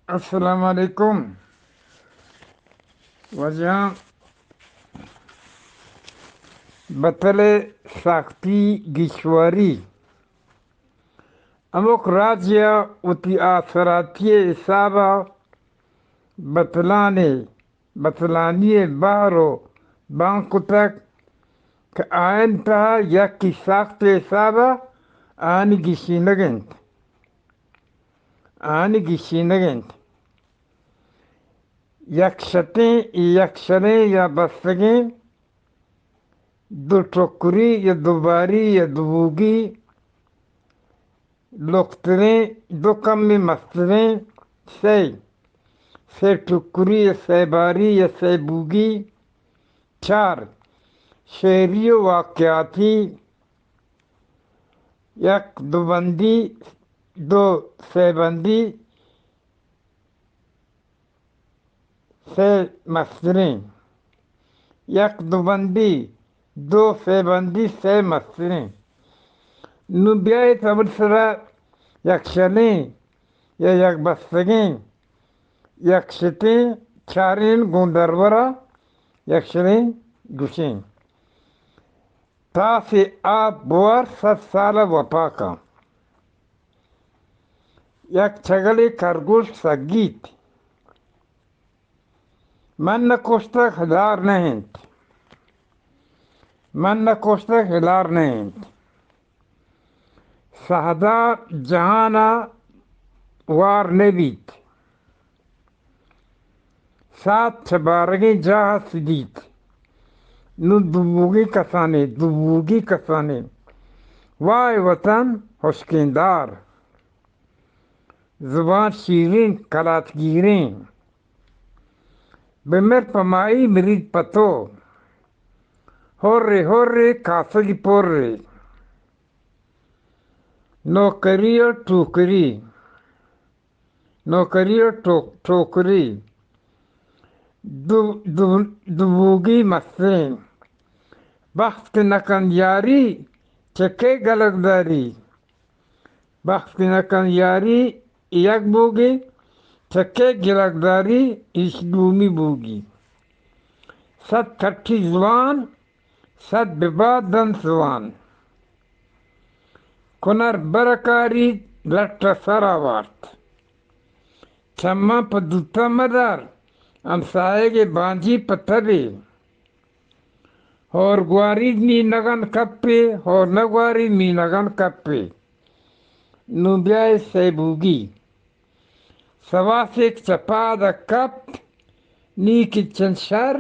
السلام علیکم۔ واجہاں، بتل ءِ ساکتی گیشواری۔ ہمک راجے ءَ وتی آسراتی ءِ حساب ءَ بتلانے، بتلانی ءِ بہر ءُ بانگ کتگ کہ آیانی تہا یکے ساکت ءِ حساب ءَ آیانی گیشینگ انت، آیانی گیشینگ انت۔ یک شتیں، یک شلیں یا بستگیں، دو ٹکری یا دو باری یا دو بوگی، لکتریں، دو کمیں مستریں، سئے، سئے ٹکری یا سئے باری یا سئے بوگی، چار، شعری و واقعاتی، یک دو بندی، دو سئے بندی، سئے مستریں، یک دو بندی، دو سئے بندی، سئے مستریں۔ نوں بیائیت ہمود سرا یک شلیں یا یک بستگیں، یک شتیں، چاریں گوں درورا یک شلیں گوشیں۔ تاسے آپ بوار صد سال وپا کن۔ یک چگلے کرگوش سگیت۔ من نہ کشتگ ہلار نہ انت۔ من نہ کشتگ ہلار نہ انت۔ سہدا جہان ءَ وار نہ بیت۔ ساعت چہ بارگیں جاہ ءَ سدیت۔ نوں دوبوگی کسانیں، دوبوگی کسانیں۔ وائے وطن ہشکیں دار۔ زبان شیریں، کلاتگیریں۔ بمر پہ مائی، مرید پہ تو۔ ہرے ہرے، کاسگی پرے۔ نوکری ءُ ٹوکری۔ نوکری ءُ ٹو-، ٹوکری، دو-، دو-، دوبوگی مستریں۔ بخت کہ نہ کنت یاری، چہ کئے گلگ داری؟ بخت کہ نہ کنت یاری، یک بوگی، چہ کئے گلگ داری، ایش دومی بوگی۔ صد کٹی زبان، صد ببا دنت زوان۔ کنر برکاری لٹ ءَ سر آورت۔ چماں پہ دوتا مدار، ہمساہگ ءِ بانجی پہ تبے۔ ہور گواری مینگان کپے، ہور نہ گواری مینگان کپے۔ نوں بیائے سئے بوگی۔ سواسے کہ چہ پاد ءَ کپت، نیکی چنت شر،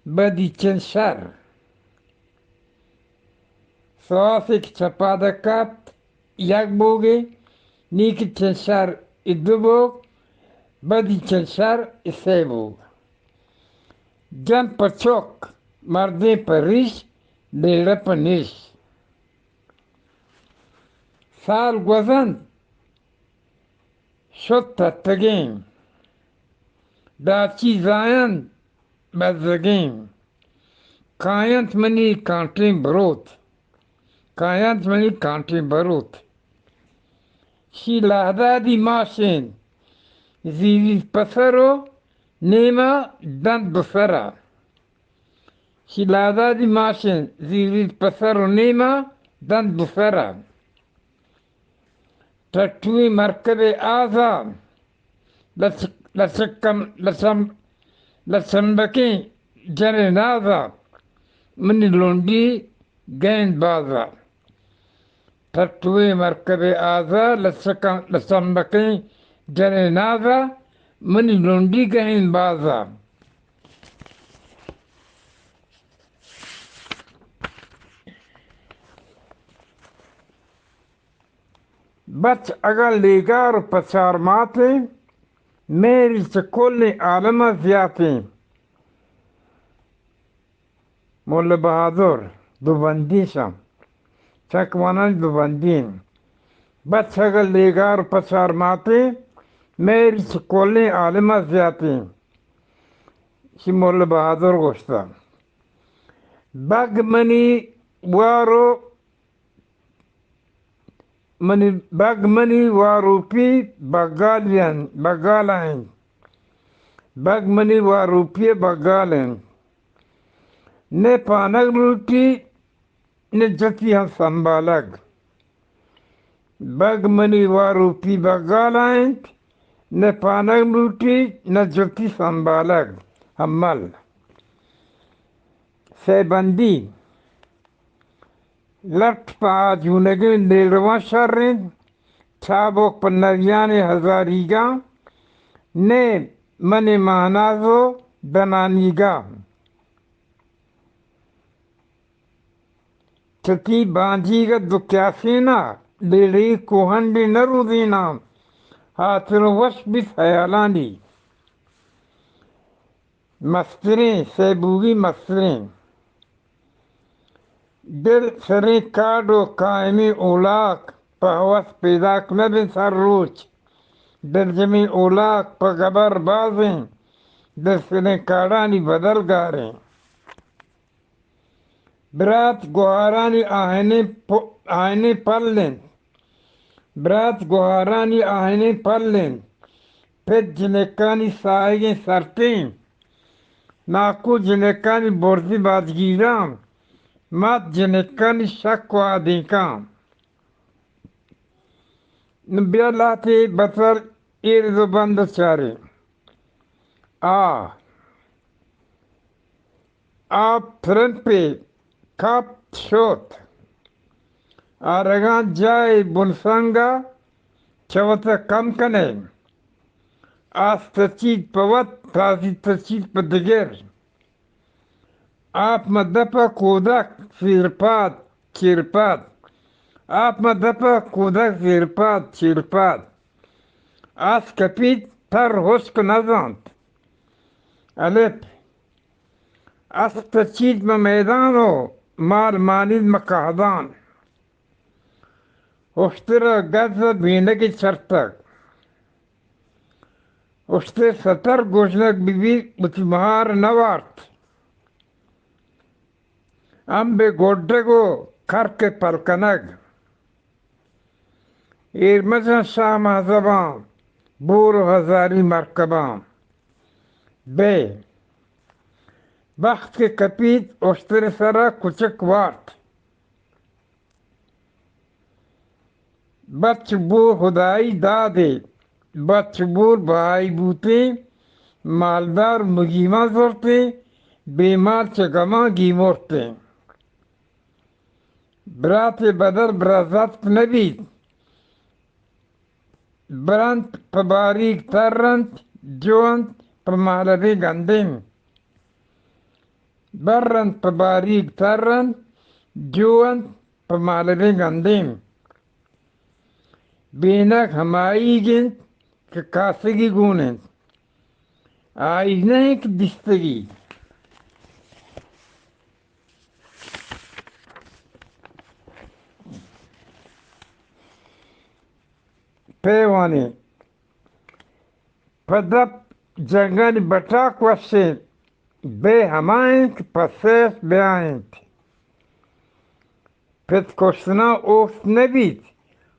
بدی چنت شر۔ سواسے کہ چہ پاد ءَ کپت، یک بوگے، نیکی چنت شر، اے دو بوگ، بدی چنت شر، اے سئے بوگ۔ جن پہ چک، مردین پہ ریش، لیڑہ پہ نیش۔ سال گوزنت، شت تتگیں، ڈاچی زاینت بزگیں۔ کاینت منی کانٹیں بروت، کاینت منی کانٹیں بروت۔ شی لہدادی ماشین زیریت پسر و نیما دنت بسرا۔ شی لہدادی ماشین زیریت پسر و نیما دنت بسرا۔ ٹٹویں مرکبے آزا، لچ-، لچکم-، لچم-، لچمبکیں جنیں نازا، منی لنڈی گیند بازا۔ ٹٹویں مرکبے آزا، لچکم-، لچمبکیں جنیں نازا، منی لنڈی گیند بازا۔ بچ اگاں لیگار و پچار ماتیں، مہری چہ کلیں عالم ءَ زیاتیں۔ مولا بہادر دوبندی شاں، چک وانان دوبندی۔ بچ اگاں لیگار و پچار ماتیں، مہری چہ کلیں عالم ءَ زیاتیں۔ شی مولا بہادر گوشتہ۔ بگ منی وار و منی بگ منی واروپی بگال انت، بگال انت۔ بگ منی واروپی بگال انت۔ نہ پانگ لوٹی، نہ جتی ہم سنبھالگ۔ بگ منی واروپی بگال انت، نہ پانگ لوٹی، نہ جتی سنبھالگ۔ ہمل۔ سئے بندی۔ لٹ پہ آجونگیں لیڑواں شر انت، چابک پہ نریانیں ہزاریگاں، نئے منی مہناز و دنانیگاں۔ چہ تئی بانجیگ ء دو کیاسین ء لیڑی کوہنڈی نہ رودیناں، ہاتر وش بیت ہیالانی۔ مستریں، سیبوگی مستریں۔ دل سریں کاڈ و قائمیں اولاک، پہ ہوس پیداک نہ بنت ہر روچ۔ دلجمیں اولاک پہ گبر بازیں، دل سریں کاڈانی بدل گاریں۔ برات گوہارانی آہنیں پ-، آہنیں پل انت۔ برات گوہارانی آہنیں پل انت۔ پت جنکانی ساہگیں سرپیں۔ ناکو جنکانی برزی بادگیراں۔ مات جنکانی شک و آدینکاں۔ نوں بیا لہتے بتر ایر زبند چاریں۔ آ۔ آپ ترمپے کپت شت۔ آرگاں جاہے بنسانگا چہ وتا کم کنئے۔ آس تچیت پہ وت، تازی تچیت پہ دگر۔ آپ مہ دپ ء کودک زیرپاد چیرپاد۔ آپ مہ دپ ء کودک زیرپاد چیرپاد۔ آس کپیت تر ہشک نہ زانت۔ الپ۔ اسپ تچیت مہ میدان و مال مانیت مہ کہدان۔ اشتر ء گز ء بینگے چرتگ۔ اشتر ستر گژنگ بہ بیت، وتی مہار نہ وارت۔ امب ء گڈگ و کرک ء پل کنگ۔ ایر مجن شاہ مہزباں، بور و ہزاری مرکباں۔ بے بخت کہ کپیت، اشتر سرا کچک وارت۔ بچ بور ہدائی دادے، بچ بور بہائی بوتیں، مالدار مگیماں زرتیں، بے مال چہ گماں گیمرتیں۔ برات بدل برازاتک نہ بیت، برنت پہ باریگ ترنت، جو انت پہ مالبیں گندیم۔ برنت پہ باریگ ترنت، جو انت پہ مالبیں گندیم۔ بینگ ہمائیگ انت کہ کاسگی گون انت۔ آئی نہ انت کہ دیستگی۔ پیوانی پہ دپ جنگانی بٹاک وشیں، بے ہما انت کہ پسیس بیا انت۔ پت کشتنا اوست نہ بیت،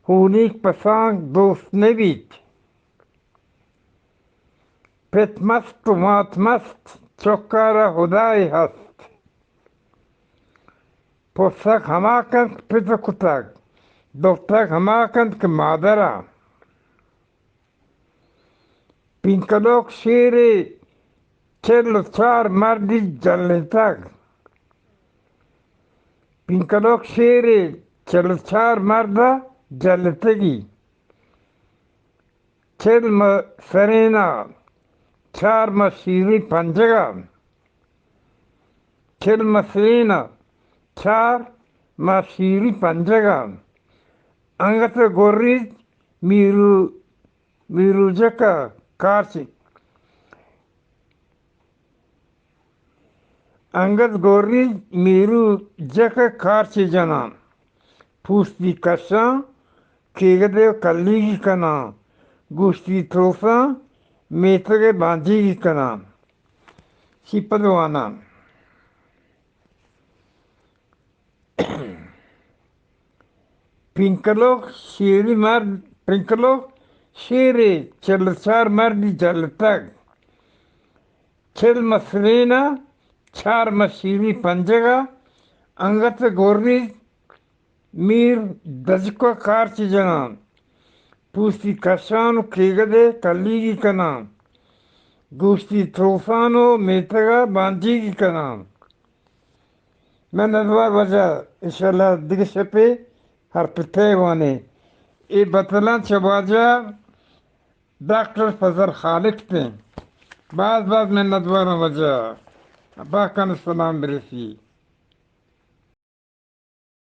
ہونیک پسانک دوست نہ بیت۔ پت مست و مات مست، چکارا ہدائے ہست۔ پسک ہما کنت کہ پت کتگ، دپتگ ہما کنت کہ مادرا۔ پینکلوک شیرے چل و چار مردی جلتگ۔ پینکلوک شیرے چل و چار مرد جلتگی۔ چل مہ سرینا، چار مہ شیری پنجگا۔ چل مہ سرینا، چار مہ شیری پنجگا۔ انگت گوریج میرو، میروجک کارچ۔ انگت گوریج میروجک کارچ جناں۔ پوستی کشاں، کیگدے کلیگی کناں۔ گوشتی تروساں، میتگ بانجیگی کناں۔ چی پد واناں۔ پنکلوک شیری مرد، پنکلوک شیری چل چار مردی جلتگ۔ چل مسرینا چار مشیری پنجگا انگت گوری میر دجکا کارچ جنان۔ پوستی کشان و کیگدے کلیگی کنان۔ گوشتی توفان و میتگا بانجیگی کنان۔ من ندوار واجہ، انشاءاللہ دگہ شپے ہر پتے وانے۔ اے بتلاں چہ واجہ ڈاکٹر فضل خالق تیں۔ باز باز من ندوار واجہ۔ باکن سلام برسی۔